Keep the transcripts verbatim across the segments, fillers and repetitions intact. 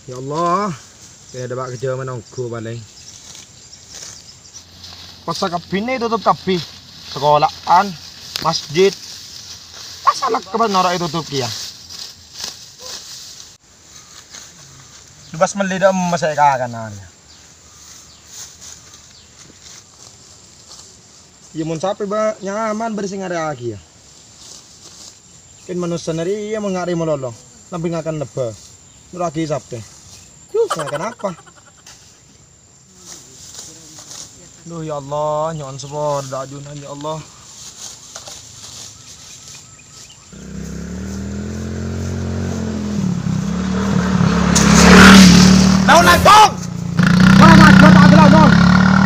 Ya Allah, kèya dâpa' ka jhâman ongghu palèng. Pasa kabbhina ètotop kabbhi. Sakola'an, masjid. Pasa lèkèbân noro' ètotop kèya. Dubâs mellè dâ' emmas è kakanan. Iyâ, mon sapè bâ-, nyaman bâri' sè ngarèyaghi, yâ. Kèng manossa nèka rèya mon ngarè malolo, nambhi ngakan lebbâ. Noro'aghi sapè. Yuh, ngakan apa? Duh, ya Allah, nyo'on sapora dâ' ajunan, ya Allah. Daun lengkong! Wah, Mas, gua tak gelar, Mon.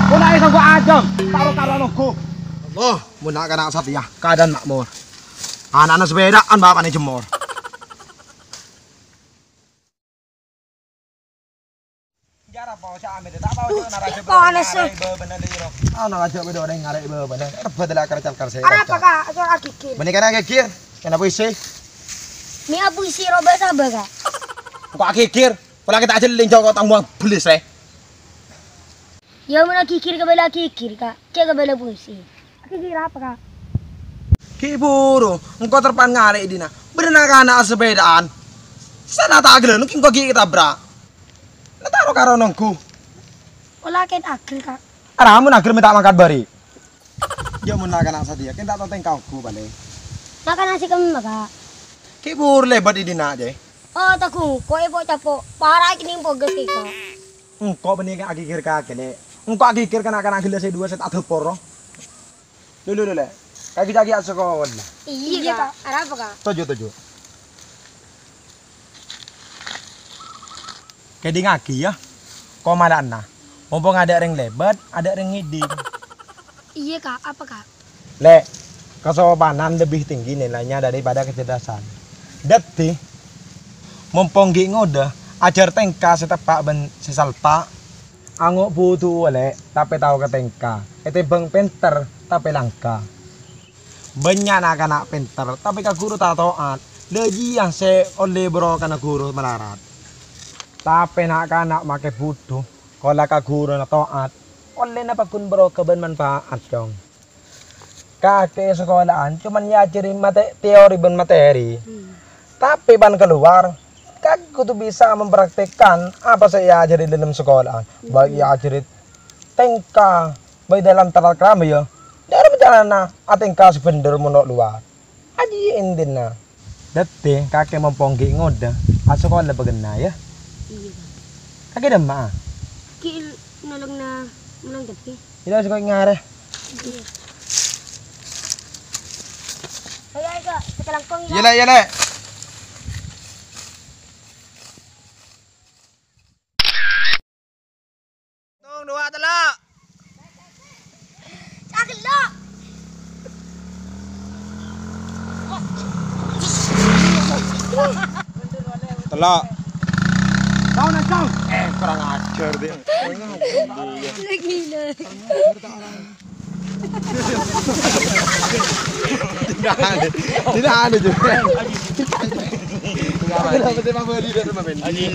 Gua naik sama gua aja. Taruh, taruh nunggu. Allah, mon na'-kana' satèya, keadaan makmur. Ana'na sapèdaan bapa'na jemmor. Jara po, sè amèt, ta' paos, Duh, ana raja panas, bâdâ eh. Ngarè' bâbâna, Liro. Ana raja bâdâ orèng ngarè' bâbâna. Rebbhât la kercal-kercè. Arapa, Kak? Soal gigir. Bânnè kana gigir. Kèna puisi. Mè' puisi roba saba, Kak? Kok gigir? Pola kita aja linjau kok tamu belis, eh. Ya, mon gigir kabâlâ gigir, Kak. Cè' kabâlâ puisi. Gigir apa, Kak? Ghi' buru, engko' terpan ngarè' dina. Bâdâ na'-kana' sapèdaan. Sana ta' aghellâ, engko' ghi' ketabrak. La taro karo nonggu. Ola kèn agel, Kak. Ara mon agel mènta mangkat bâri'. Ya mon na'-kana' satèya, kèn ta' tao tèngka ongghu palèng. Makanan sè kemma, Kak. Ghi' buru lèbât è dinna', Jè. Oh, tagung, kok èpo'-capo'. Para' kènèng pogas, Kak. Engko' bânnè ka agigir kakè, Lè'. Engko' agigir ka na'-kana' ghellâ' sè duwâ' sè ta' dâpor, ro. Lho, lho, lho, Lè'. Kagi-kagi asakola. Iyâ, Kak. Arapa, Kak? Toju', toju'. Kèdingngaghi, yâ. Komala'anna. Mompong adâ' rèng lèbât, adâ' rèng ngèding. Iyâ, Kak. Apa, Kak? Lè', kasopanan lebbi tinggi nilainya daripada kecerdasan. Dhâddhi, mompong ghi' ngodâ, ajhâr tèngka sè teppa' bân sè salpa'. Ango' budhuwâ, Lè', tapè tao ka tèngka. Ètèmbhâng pènter, tapè langka. Bânnya' na'-kana' pènter, tapè ka ghuru ta' to'at. Lajiyâ sè ollè bhârokana ghuru malarat. Tapè na'-kana' makè budhu, kola ka ghuruna to'at. Ollèna paggun bhârokah bân manfaat, Cong. Kakè sakola'an coma èajhâri mate-, teori bân materi. Hmm. Tapè bân kalowar, kakè kodhu bisa mempraktekkan apa sè èajhâri dâlem sakola'an. Hmm. Bâi èajhâri tèngka, bâi dâlem tatakrama, yâ. Dâlem carana atèngka sè bhendher mon lowar. Ajiyâ intina. Dhâddhi, kakè mompong ghi' ngodâ, asakola bâgânna, yâ? Iyâ, Kak. Kakè dâ' emma'a? Ghi' nolongna molong dhâddhi. Iyâ, sè kok ngarè. Iyâ. Ayo, ayo, Kak. Kita langkong, Iyâ, Kak. Lè', iyâ, Lè'. Tong, dua, tello'. Cakep, lo. Tello'. Tao, Nang, tao. Eh, kurang ajar, dia. Gila. Tidak ada. Tidak ada juga. Kenapa sih? Kenapa dia beli dari rumah Fendi? Anjing.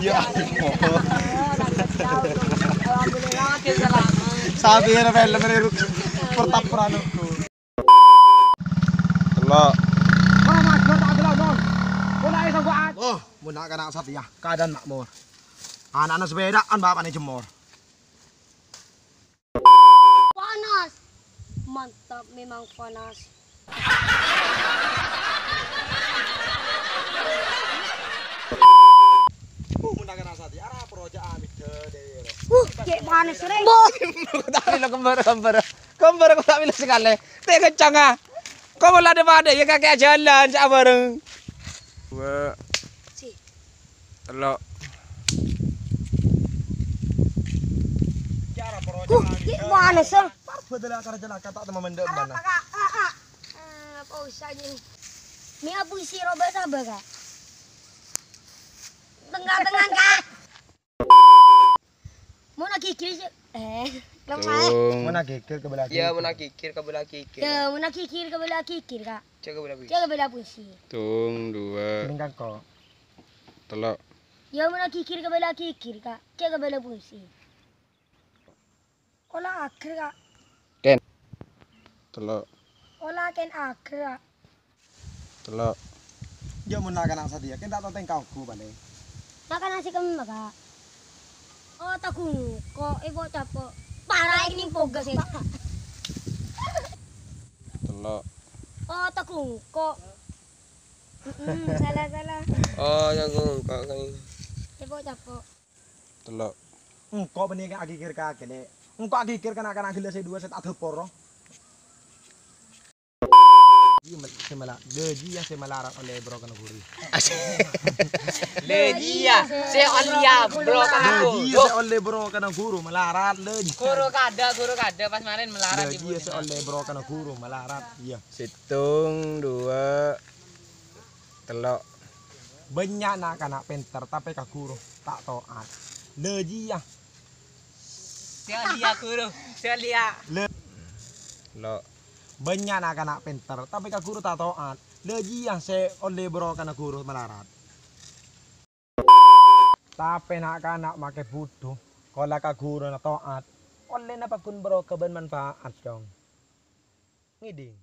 Ya. Alhamdulillah, makin selamat. Sabi ya, film ini pertapperan aku. Tello'. Wah, Mas, gua tak tello', Bang. Gua naik sama gua. Oh, mun nak kana' satèya, keadaan makmur. Ana'na sapèdaan bapa'na jemmor. Panas. Mantap, memang panas. Uh, mun nak kana' satèya, ara proja amit deh. Uh, cek panas, Reng. Tapi lo kembar, kembar. Kembar kok tak pilih sekali. Teh kencang, ah. Kok malah ada pada, ya, kakek jalan, cak bareng. Dua. Si. Tello'. Huh, cek panas, Reng. Parba dala kara celaka tak teman mendem mana. Apa, Kak? Ah, ah. Eh, apa usah aja. Ini apa isi roba sabar, Kak? Tengah-tengah, Kak. Mon gigir, eh, lemah. Tung. Mon gigir kabâlâ gigir. Ya, mon gigir kabâlâ gigir. Ya, mon gigir kabâlâ gigir, Kak. Cek kabâlâ puisi. Cek kabâlâ puisi. Tung, dua. Mending kan kok. Tello'. Iyâ, mon aghigghir kabâlâ aghigghir, Ka'. Cè' kabâlâ puisi. Ola aghâr, Ka'. Kèn. Tello'. Ola kèn aghâr, Ka'. Tello'. Iyâ, mon na'-kana' satèya, kèn ta' tao tèngka ongghu, palèng. Na'-kana' sè kemma, Ka'? Oh, taghungko', èpo' capo'. Para' ènèng poga sè. Tello'. Oh, taghungko'. Mm-mm, salah, salah. Oh, taghungko', Ka'. Èpo' capo'. Tello'. Engko' bânnè aghigghir kakè, Lè'. Engko' aghigghir ka na'-kana' ghellâ' sè duwâ' sè ta' dâpor. Iyâ, sè mala-, lè' jiyâ sè malarat ollè bro kana ghuru. Lè' jiyâ sè ollè bro kana ghuru. Lè' jiyâ sè ollè bro kana ghuru malarat, lè' jiyâ. Ghuru kadâ', ghuru kadâ' pas marèn malarat. Lè' jiyâ sè ollè bro kana ghuru malarat, iyâ. Sèttong, duwâ', tello'. Bânnya' na'-kana' pènter, tapè ka ghuru ta' to'at. Lè' jiyâ. Sè ollè ghuru, sè ollè. Lè-, lo. Bânnya' na'-kana' pènter, tapè ka ghuru ta' to'at. Lè' jiyâ sè ollè bro kana ghuru malarat. Tapè na'-kana' makè budhu, kola ka ghuruna to'at. Ollèna paggun bro ka bân manfaat, Cong. Ngèdhing.